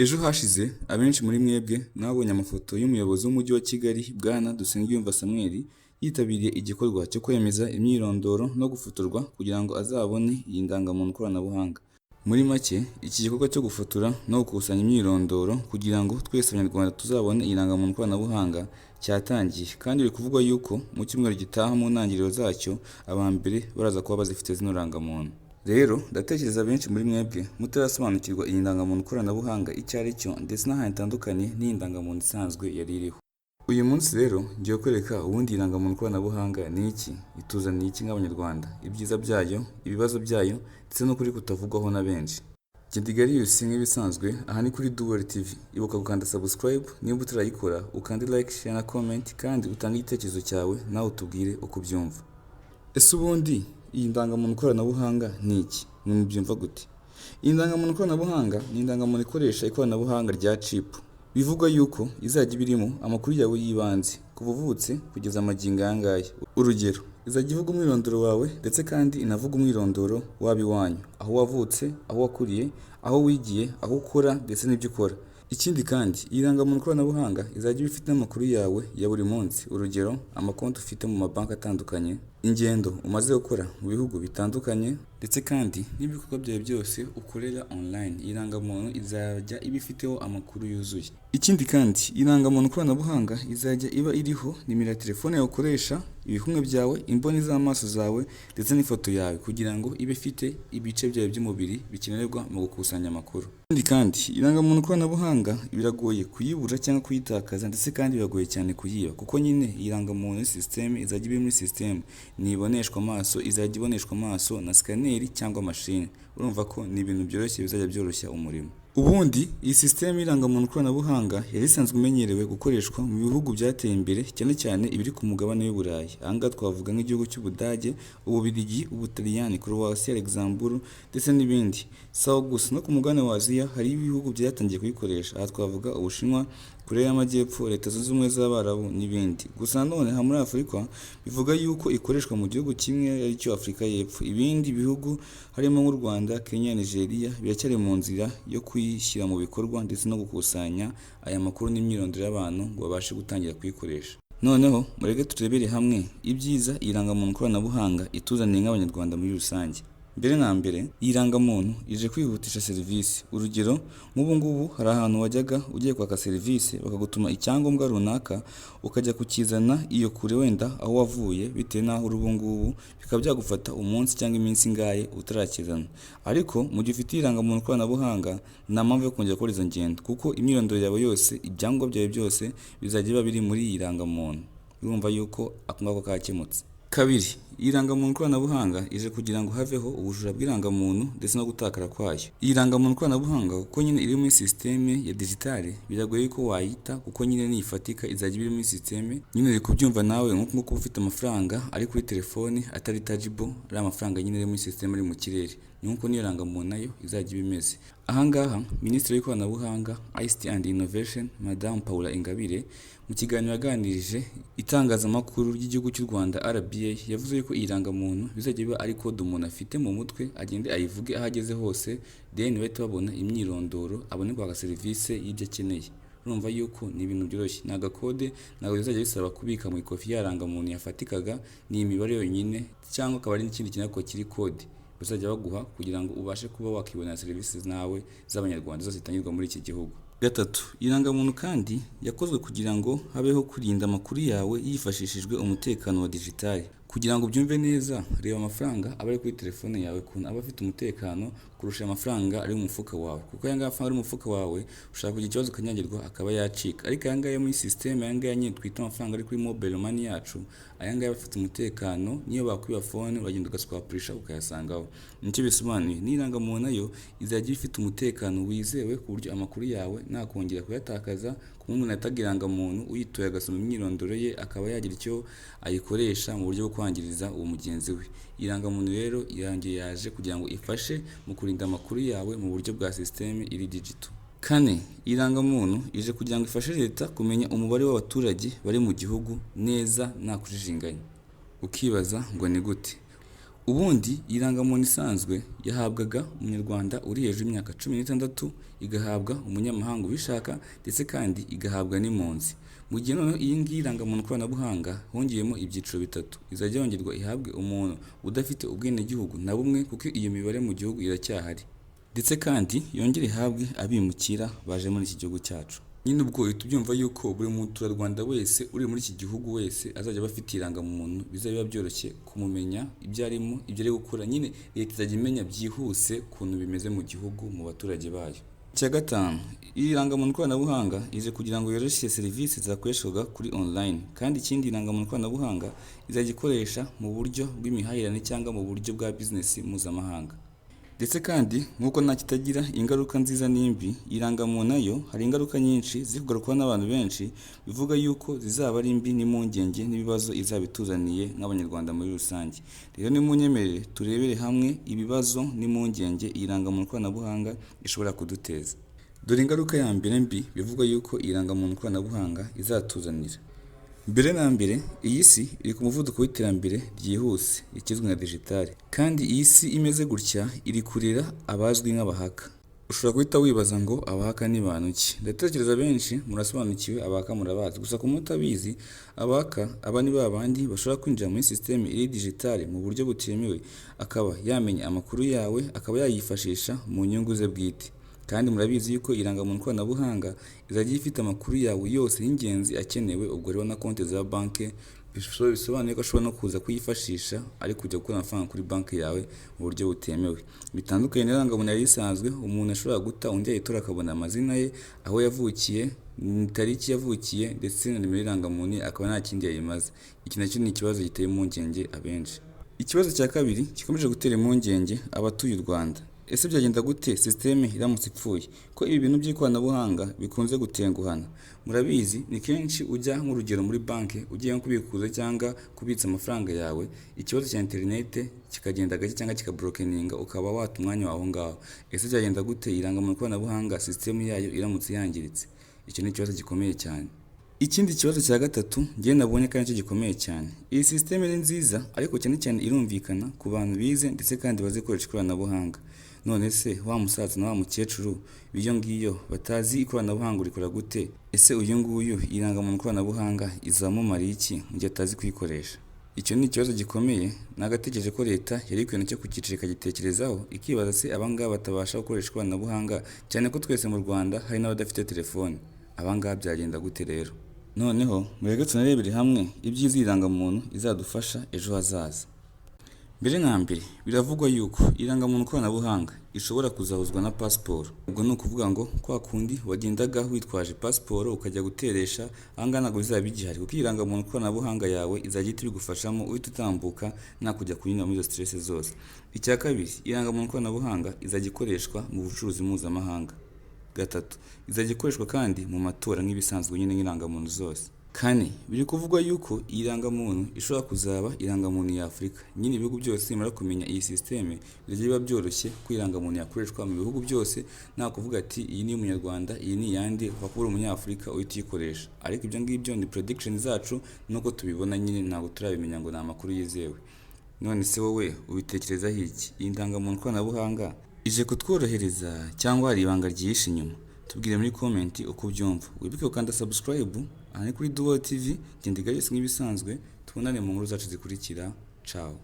Ejo hashize abenshi muri mwebwe mwabonye amafoto y'umuyobozi w'umujyi wa Kigali Bwana Dusengiyumva Samuel yitabiriye igikorwa cyo kwemeza imyirondoro no gufotorwa kugira ngo azabone iyi ndangamuntu koranabuhanga. Muri make, iki gikorwa cyo gufotora no gukusanya imyirondoro kugira ngo twese Abanyarwanda tuzabone iyi ndangamuntu koranabuhanga cyatangiye, kandi biri kuvugwa yuko mu cyumweru gitaha mu ntangiriro zacyo aba mbere baraza kuba bazifite zino ndangamuntu. Rero ndatekereza benshi muri mwebwe mutarasobanukirwa iyi ndangamuntu koranabuhanga icyo ari cyo ndetse n'ahantu itandukanye n'iyi ndangamuntu isanzwe yari iriho. Uyu munsi rero ngiye kwereka ubundi iyi ndangamuntu koranabuhanga ni iki, ituzaniye iki nk'Abanyarwanda, ibyiza byayo, ibibazo byayo ndetse n'ukuri kutavugwaho na benshi. Njye ndi Garius nk'ibisanzwe, aha ni kuri Duel TV. Ibuka gukanda subscribe niba utarayikora, ukande like, share na comment, kandi utange igitekerezo cyawe nawe utubwire uko ubyumva. Ese ubundi iyi ndangamuntu koranabuhanga ni iki? Mwe mubyumva gute? Iyi ndangamuntu koranabuhanga ni indangamuntu ikoresha ikoranabuhanga rya chip. Bivugwa yuko izajya iba irimo amakuru yawe y'ibanze kuva uvutse kugeza magingo aya ngaya. Urugero, izajya ivuga umwirondoro wawe ndetse kandi inavuga umwirondoro w'ab'iwanyu, aho wavutse, aho wakuriye, aho wigiye, aho ukora ndetse n'ibyo ukora. Ikindi kandi, iyi ndangamuntu koranabuhanga izajya iba ifite n'amakuru yawe ya buri munsi. Urugero, amakonti ufite mu mabanki atandukanye, ingendo umaze gukora mu bihugu bitandukanye ndetse kandi n'ibikorwa byawe byose ukorera online. Iyi ndangamuntu izajya iba ifiteho amakuru yuzuye. Ikindi kandi, iyi ndangamuntu koranabuhanga izajya iba iriho nimero ya telefone yawe ukoresha, ibikumwe byawe, imboni z'amaso zawe ndetse n'ifoto yawe kugira ngo ibe ifite ibice byawe by'umubiri bikenerwa mu gukusanya amakuru. Ikindi kandi, irangamuntu koranabuhanga biragoye kuyibura cyangwa kuyitakaza, ndetse kandi biragoye cyane kuyiba, kuko nyine iyi rangamuntu sisiteme izajya iba iri muri sisiteme, ntiboneshwa amaso, izajya iboneshwa amaso na scanner cyangwa mashini. Urumva ko ni ibintu byoroshye bizajya byoroshya umurimo. Ubundi iyi sisiteme y'irangamuntu koranabuhanga yari isanzwe imenyerewe gukoreshwa mu bihugu byateye imbere, cyane cyane ibiri ku mugabane w'i Burayi. Aha ngaha twavuga nk'igihugu cy'Ubudage, Ububiligi, Ubutaliyani, Croatia, Luxembourg ndetse n'ibindi. Si aho gusa, no ku mugabane wa Aziya hari ibihugu byatangiye kuyikoresha. Aha twavuga Ubushinwa, Koreya y'Amajyepfo, Leta Zunze Ubumwe z'Abarabu n'ibindi. Gusa nanone aha muri Afurika bivuga yuko ikoreshwa mu gihugu kimwe, aricyo Afurika y'Epfo. Ibindi bihugu harimo nk'u Rwanda, Kenya, Nigeria biracyari mu nzira yo kuyishyira mu bikorwa ndetse no gukusanya aya makuru n'imyirondoro y'abantu ngo babashe gutangira kuyikoresha. Noneho mureke turebere hamwe ibyiza iyi rangamuntu koranabuhanga ituzaniye nk'Abanyarwanda muri rusange. Mbere na mbere, iyi rangamuntu ije kwihutisha serivisi. Urugero, nk'ubu ngubu hari ahantu wajyaga ugiye kwaka serivisi bakagutuma icyangombwa runaka, ukajya kukizana iyo kure wenda aho wavuye bitewe n'aho uri ubu ngubu, bikaba byagufata umunsi cyangwa iminsi ingahe utarakizana. Ariko mu gihe ufite iyi rangamuntu koranabuhanga nta mpamvu yo kongera gukora izo ngendo, kuko imyirondoro yawe yose, ibyangombwa byawe byose bizajya biba biri muri iyi rangamuntu. Urumva yuko ako ngako kakemutse. Kabiri, iyi rangamuntu koranabuhanga ije kugira ngo haveho ubujura bw'irangamuntu ndetse no gutakara kwayo. Iyi rangamuntu koranabuhanga, kuko nyine iri muri sisiteme ya digitale, biragoye ko wayita kuko nyine nifatika, izajya iba iri muri sisiteme. Nyine uri kubyumva nawe, nk'uko kuba ufite amafaranga ari kuri telefone atari tangible, ari amafaranga nyine ari muri sisiteme, ari mu kirere. Ni nk'uko n'iyo rangamuntu nayo izajya iba imeze. Aha ngaha Minisitiri w'Ikoranabuhanga, ICT and Innovation, Madamu Paula Ingabire, mu kiganiro yaganirije itangazamakuru ry'igihugu cy'u Rwanda RBA, yavuze yuko iyi rangamuntu bizajya biba ari code umuntu afite mu mutwe, agende ayivuge aho ageze hose, then bahite babona imyirondoro, abone kwaka serivisi y'ibyo akeneye. Urumva yuko ni ibintu byoroshye, ni agakode, ntabwo bizajya bisaba kubika mu ikofi ya rangamuntu yafatikaga, ni imibare yonyine cyangwa akaba ari n'ikindi kintu ariko kiri code bazajya baguha kugira ngo ubashe kuba wakibonera serivisi nawe z'Abanyarwanda zose zitangirwa muri iki gihugu. Gatatu, irangamuntu kandi yakozwe kugira ngo habeho kurinda amakuru yawe hifashishijwe umutekano wa digitale. Kugira ngo ubyumve neza, reba amafaranga aba ari kuri telefone yawe ukuntu aba afite umutekano kurusha amafaranga ari mu mufuka wawe, kuko aya ngaya amafaranga ari mu mufuka wawe ushobora kugira ikibazo ukanyagirwa akaba yacika, ariko aya ngaya muri sisiteme, aya ngaya nyine twita amafaranga ari kuri mobile money yacu, aya ngaya aba afite umutekano. Niyo bakwiba phone, uragenda ugaswapurisha ukayasangaho. Nicyo bisobanuye. N'irangamuntu nayo izajya iba ifite umutekano wizewe ku buryo amakuru yawe nta kongera kuyatakaza, kuba umuntu yataga irangamuntu uyitoye agasoma imyirondoro ye akaba yagira icyo ayikoresha mu buryo bwo kwangiriza uwo mugenzi we. Irangamuntu rero irangiye yaje kugira ngo ifashe mu kurinda amakuru yawe mu buryo bwa sisiteme iri digital. Kane, irangamuntu ije kugira ngo ifashe leta kumenya umubare w'abaturage bari mu gihugu neza nta kujijinganya. Ukibaza ngo ni gute? Ubundi irangamuntu isanzwe yahabwaga umunyarwanda uri hejuru y'imyaka 16, igahabwa umunyamahanga ubishaka, ndetse kandi igahabwa n'impunzi. Mu gihe noneho iyi ngiyi irangamuntu koranabuhanga hongeyemo ibyiciro bitatu, izajya yongerwa ihabwe umuntu udafite ubwenegihugu na bumwe, kuko iyo mibare mu gihugu iracyahari, ndetse kandi yongere ihabwe abimukira baje muri iki gihugu cyacu. Nyine ubwo uhita ubyumva yuko buri muturarwanda wese uri muri iki gihugu wese azajya aba afite irangamuntu, bizajya biba byoroshye kumumenya ibyo arimo, ibyo ari gukora, nyine leta izajya imenya byihuse ukuntu bimeze mu gihugu mu baturage bayo. Icya gatanu, iyi rangamuntu koranabuhanga ije kugira ngo yoroshye serivisi zakoreshwaga kuri online, kandi ikindi irangamuntu koranabuhanga izajya ikoresha mu buryo bw'imihahirane cyangwa mu buryo bwa bizinesi mpuzamahanga. Ndetse kandi nk'uko nta kitagira ingaruka nziza n'imbi, irangamuntu nayo hari ingaruka nyinshi ziri kugarukwaho n'abantu benshi, bivuga yuko zizaba ari mbi n'impungenge n'ibibazo izaba ituzaniye nk'abanyarwanda muri rusange. Rero nimunyemerere turebere hamwe ibibazo n'impungenge iyi rangamuntu koranabuhanga ishobora kuduteza. Dore ingaruka ya mbere mbi bivugwa yuko iyi rangamuntu koranabuhanga izatuzanira. Mbere na mbere, iyi si iri ku muvuduko w'iterambere ryihuse ikizwi nka digitale, kandi iyi si imeze gutya iri kurera abazwi nk'abahaka. Ushobora guhita wibaza ngo abahaka ni bantu ki? Ndatekereza benshi murasobanukiwe, abahaka murabazi, gusa ku mutabizi, abahaka aba ni ba bandi bashobora kwinjira muri sisiteme iri digitale mu buryo butemewe, akaba yamenya amakuru yawe, akaba yayifashisha mu nyungu ze bwite. Kandi murabizi yuko irangamuntu koranabuhanga izajya ifite amakuru yawe yose y'ingenzi akenewe, ubwo rero na konti za banki, bisobanuye ko ashobora no kuza kuyifashisha ari kujya gukura amafaranga kuri banki yawe mu buryo butemewe. Bitandukanye n'irangamuntu yari isanzwe, umuntu ashobora guta undi yayitora akabona amazina ye, aho yavukiye, tariki yavukiye, ndetse na nimero y'irangamuntu ye, akaba nta kindi yayimaze. Iki nacyo ni ikibazo giteye impungenge abenshi. Ikibazo cya kabiri gikomeje gutera impungenge abatuye u Rwanda. Ese byagenda gute sisiteme iramutse ipfuye? Ko ibi bintu by'ikoranabuhanga bikunze gutenguhana. Murabizi ni kenshi ujya nk'urugero muri banki ugiye nko kubikuza cyangwa kubitsa amafaranga yawe, ikibazo cya interinete kikagenda gake cyangwa kikaborokeninga ukaba wata umwanya wawe aho ngaho. Ese byagenda gute irangamuntu koranabuhanga sisiteme yayo iramutse yangiritse? Icyo ni ikibazo gikomeye cyane. Ikindi kibazo cya gatatu njye nabonye kandi nicyo gikomeye cyane. Iyi sisiteme ni nziza ariko cyane cyane irumvikana ku bantu bize ndetse kandi bazi gukoresha ikoranabuhanga. None se wa musaza na wa mukecuru b'iyo ngiyo batazi ikoranabuhanga urikora gute? Ese uyu nguyu irangamuntu koranabuhanga izamumariye iki mu gihe atazi kuyikoresha? Icyo ni ikibazo gikomeye, nagatekereje ko leta yari ikwiye nacyo kucyicira ikagitekerezaho, ikibaza se abangaba batabasha gukoresha ikoranabuhanga, cyane ko twese mu Rwanda hari n'abadafite telefone. Abangaba byagenda gute rero? Noneho mureke tunarebere hamwe ibyiza iyi rangamuntu izadufasha ejo hazaza. Mbere na mbere biravugwa yuko irangamuntu koranabuhanga ishobora kuzahuzwa na pasiporo. Ubwo ni ukuvuga ngo kwa kundi wagendaga witwaje pasiporo ukajya guteresha, aha ngaha ntabwo bizaba bigihari, kuko irangamuntu koranabuhanga yawe izajya ihita ibigufashamo uhita utambuka nta kujya kunyura muri izo stress zose. Icya kabiri, irangamuntu koranabuhanga izajya ikoreshwa mu bucuruzi mpuzamahanga. Gatatu, izajya ikoreshwa kandi mu matora nk'ibisanzwe nyine nk'irangamuntu zose. Kane, biri kuvugwa yuko iyi rangamuntu ishobora kuzaba irangamuntu ya Afurika. Nyine ibihugu byose bimara kumenya iyi sisiteme bizajya biba byoroshye ko irangamuntu yakoreshwa mu bihugu byose, nta kuvuga ati iyi ni iy'umunyarwanda, iyi ni iyande, upfa kuba uri umunyafurika uhita uyikoresha. Ariko ibyo ngibyo ni prediction zacu nuko tubibona nyine, ntabwo turabimenya ngo ni amakuru yizewe. None se wowe ubitekerezaho iki? Iyi ndangamuntu koranabuhanga ije kutworohereza cyangwa hari ibanga ryihishe inyuma? Tubwire muri comment uko ubyumva. Wibuke gukanda subscribe, aha ni kuri Duo TV, genda igare nk'ibisanzwe, tubonane mu nkuru zacu zikurikira. Ciao.